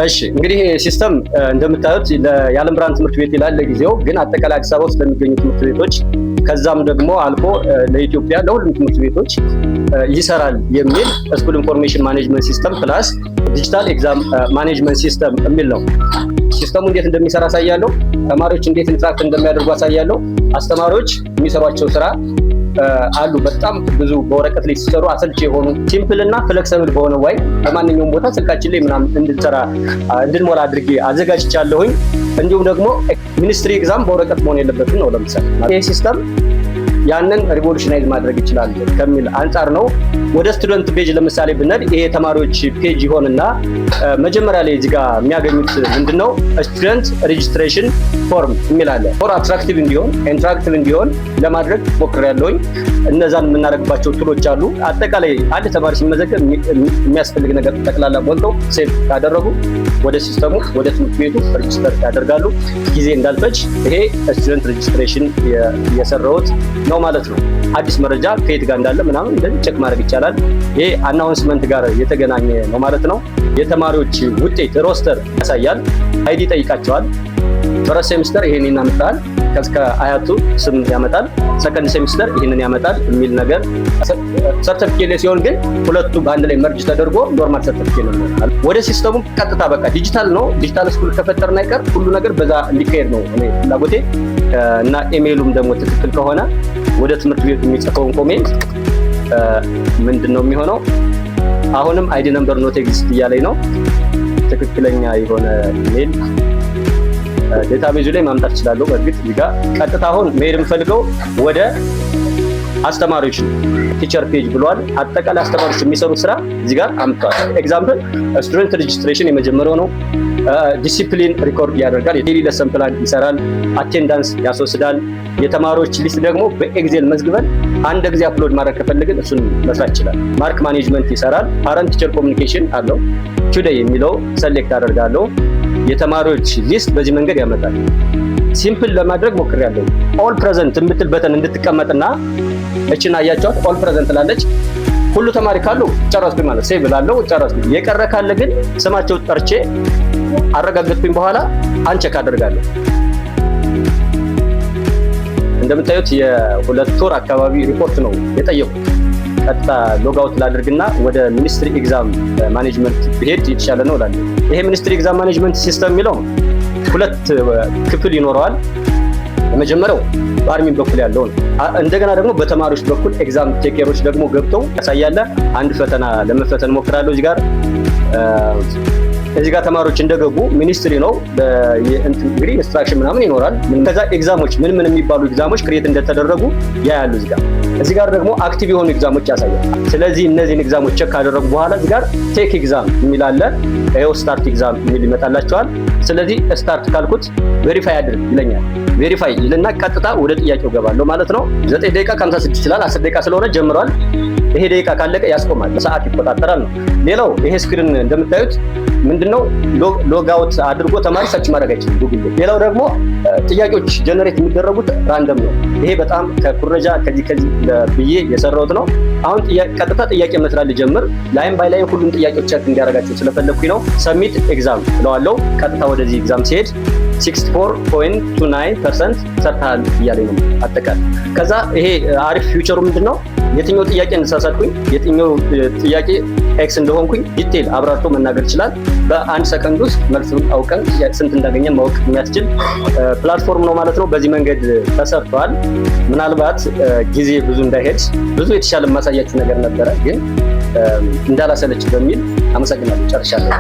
እሺ፣ እንግዲህ system እንደምታዩት የዓለም ብርሃን ትምህርት ቤት ይላል ለጊዜው፣ ግን አጠቃላይ አዲስ አበባ ውስጥ ለሚገኙ ትምህርት ቤቶች ከዛም ደግሞ አልፎ ለኢትዮጵያ ለሁሉም ትምህርት ቤቶች ይሰራል የሚል school information management system plus digital exam management system የሚል ነው። System ኡ እንዴት እንደሚሰራ አሳያለሁ። ተማሪዎች እንዴት interact እንደሚያደርጉ አሳያለሁ። አስተማሪዎች የሚሰሯቸው ስራ አሉ። በጣም ብዙ በወረቀት ላይ ሲሰሩ አሰልቺ የሆኑ simple እና flexible በሆነ way በማንኛውም ቦታ ስልካችን ላይ ምናምን እንድንሰራ እንድንሞላ አድርጌ አዘጋጅቻለሁኝ። እንዲሁም ደግሞ ministry exam በወረቀት መሆን የለበትም ነው። ለምሳሌ ይህ system ያንን revolutionize ማድረግ ይችላል ከሚል አንጻር ነው። ወደ student page ለምሳሌ ብንሄድ ይሄ የተማሪዎች page ይሆንና መጀመሪያ ላይ እዚህ ጋር የሚያገኙት ምንድነው? Student registration form የሚል አለ። More attractive እንዲሆን፣ interactive እንዲሆን ለማድረግ ሞክሬያለሁኝ። እነዛን የምናደርግባቸው tool ኦች አሉ። አጠቃላይ አንድ ተማሪ ሲመዘገብ የሚያስፈልግ ነገር ጠቅላላ ሞልተው save ካደረጉ ወደ system ኡ ወደ ትምህርት ቤቱ register ያደርጋሉ። ጊዜ እንዳልፈጅ ይሄ student registration የሰራሁት ነው ማለት ነው። አዲስ መረጃ ከየት ጋር እንዳለ ምናምን እንደዚህ check ማድረግ ይቻላል። ይሄ announcement ጋር የተገናኘ ነው ማለት ነው። የተማሪዎች ውጤት roster ያሳያል። ID ይጠይቃቸዋል። First semester ይሄንን ያመጣል፣ ከእስከ አያቱ ስም ያመጣል። Second semester ይሄንን ያመጣል የሚል ነገር። ሰርተፊኬት ላይ ሲሆን ግን ሁለቱ በአንድ ላይ merge ተደርጎ normal ሰርተፊኬት ነው። ወደ system ኡ ቀጥታ በቃ ዲጂታል ነው። Digital school ከፈጠርን አይቀር ሁሉ ነገር በዛ እንዲካሄድ ነው እኔ ፍላጎቴ። እና ኢሜይሉም ደግሞ ትክክል ከሆነ ወደ ትምህርት ቤቱ የሚጽፈውን comment ምንድን ነው የሚሆነው? አሁንም ID number not exist እያለኝ ነው። ትክክለኛ የሆነ email database ኡ ላይ ማምጣት እችላለሁ። በእርግጥ እዚህ ጋር ቀጥታ አሁን መሄድ የምፈልገው ወደ አስተማሪዎች ነው። Teacher page ብሏል። አጠቃላይ አስተማሪዎች የሚሰሩት ስራ እዚህ ጋር አምጥቷል። Example student registration የመጀመሪያው ነው። Discipline record ያደርጋል። የ daily lesson plan ይሰራል። Attendance ያስወስዳል። የተማሪዎች list ደግሞ በ Excel መዝግበን አንድ ጊዜ upload ማድረግ ከፈለግን እሱን መስራት ይችላል። Mark management ይሰራል። Parent teacher communication አለው። Today የሚለው select አደርጋለሁ። የተማሪዎች list በዚህ መንገድ ያመጣል። Simple ለማድረግ ሞክሬያለሁ። All present የምትል button እንድትቀመጥና እችን አያቸዋት all present ላለች ሁሉ ተማሪ ካሉ ጨረስኩኝ ማለት save እላለሁ፣ ጨረስኩኝ። የቀረ ካለ ግን ስማቸው ጠርቼ አረጋገጥኩኝ በኋላ uncheck አደርጋለሁ። እንደምታዩት የ2 ወር አካባቢ ሪፖርት ነው የጠየቁት። ቀጥታ logout ላድርግና ወደ ministry exam management ብሄድ የተሻለ ነው እላለሁ። ይሄ ministry exam management system የሚለው ሁለት ክፍል ይኖረዋል። የመጀመሪያው በ admin በኩል ያለው ነው። እንደገና ደግሞ በተማሪዎች በኩል exam taker ኦች ደግሞ ገብተው ያሳያለ። አንድ ፈተና ለመፈተን ሞክራለሁ። እዚህ ጋር ተማሪዎች እንደገቡ ministry ነው እንግዲህ instruction ምናምን ይኖራል። ከዛ exam ኦች ምን ምን የሚባሉ exam ኦች create እንደተደረጉ ያያሉ። እዚህ ጋር ደግሞ active የሆኑ exam ኦች ያሳያል። ስለዚህ እነዚህን exam ኦች check ካደረጉ በኋላ እዚህ ጋር take exam የሚል አለ። ይኸው start exam የሚል ይመጣላቸዋል። ስለዚህ start ካልኩት verify አድርግ ይለኛል። Verify ይልና ቀጥታ ወደ ጥያቄው ገባለሁ ማለት ነው። 9 ደቂቃ ከ56 ይችላል። 10 ደቂቃ ስለሆነ ጀምሯል። ይሄ ደቂቃ ካለቀ ያስቆማል፣ ሰዓት ይቆጣጠራል ነው። ሌላው ይሄ screen እንደምታዩት ምንድነው? Logout አድርጎ ተማሪ search ማድረግ አይችልም ጉግል ላይ። ሌላው ደግሞ ጥያቄዎች generate የሚደረጉት random ነው። ይሄ በጣም ከኩረጃ ከዚህ ከዚህ ብዬ የሰራሁት ነው። አሁን ቀጥታ ጥያቄ መስራት ልጀምር። Line by line ሁሉም ጥያቄዎች check እንዲያደርጋቸው ስለፈለግኩኝ ነው። Submit exam እለዋለሁ። ቀጥታ ወደዚህ exam ሲሄድ 64.29% ሰርተሃል እያለኝ ነው አጠቃላይ። ከዛ ይሄ አሪፍ feature ኡ ምንድን ነው? የትኛው ጥያቄ እንደተሳሳትኩኝ፣ የትኛው ጥያቄ X እንደሆንኩኝ detail አብራርቶ መናገር ይችላል። በአንድ ሰከንድ ውስጥ መልሱን አውቀን ስንት እንዳገኘን ማወቅ የሚያስችል platform ነው ማለት ነው። በዚህ መንገድ ተሰርቷል። ምናልባት ጊዜ ብዙ እንዳይሄድ ብዙ የተሻለ ማሳያችሁ ነገር ነበረ፣ ግን እንዳላሰለች በሚል አመሰግናለሁ። ጨርሻለሁ።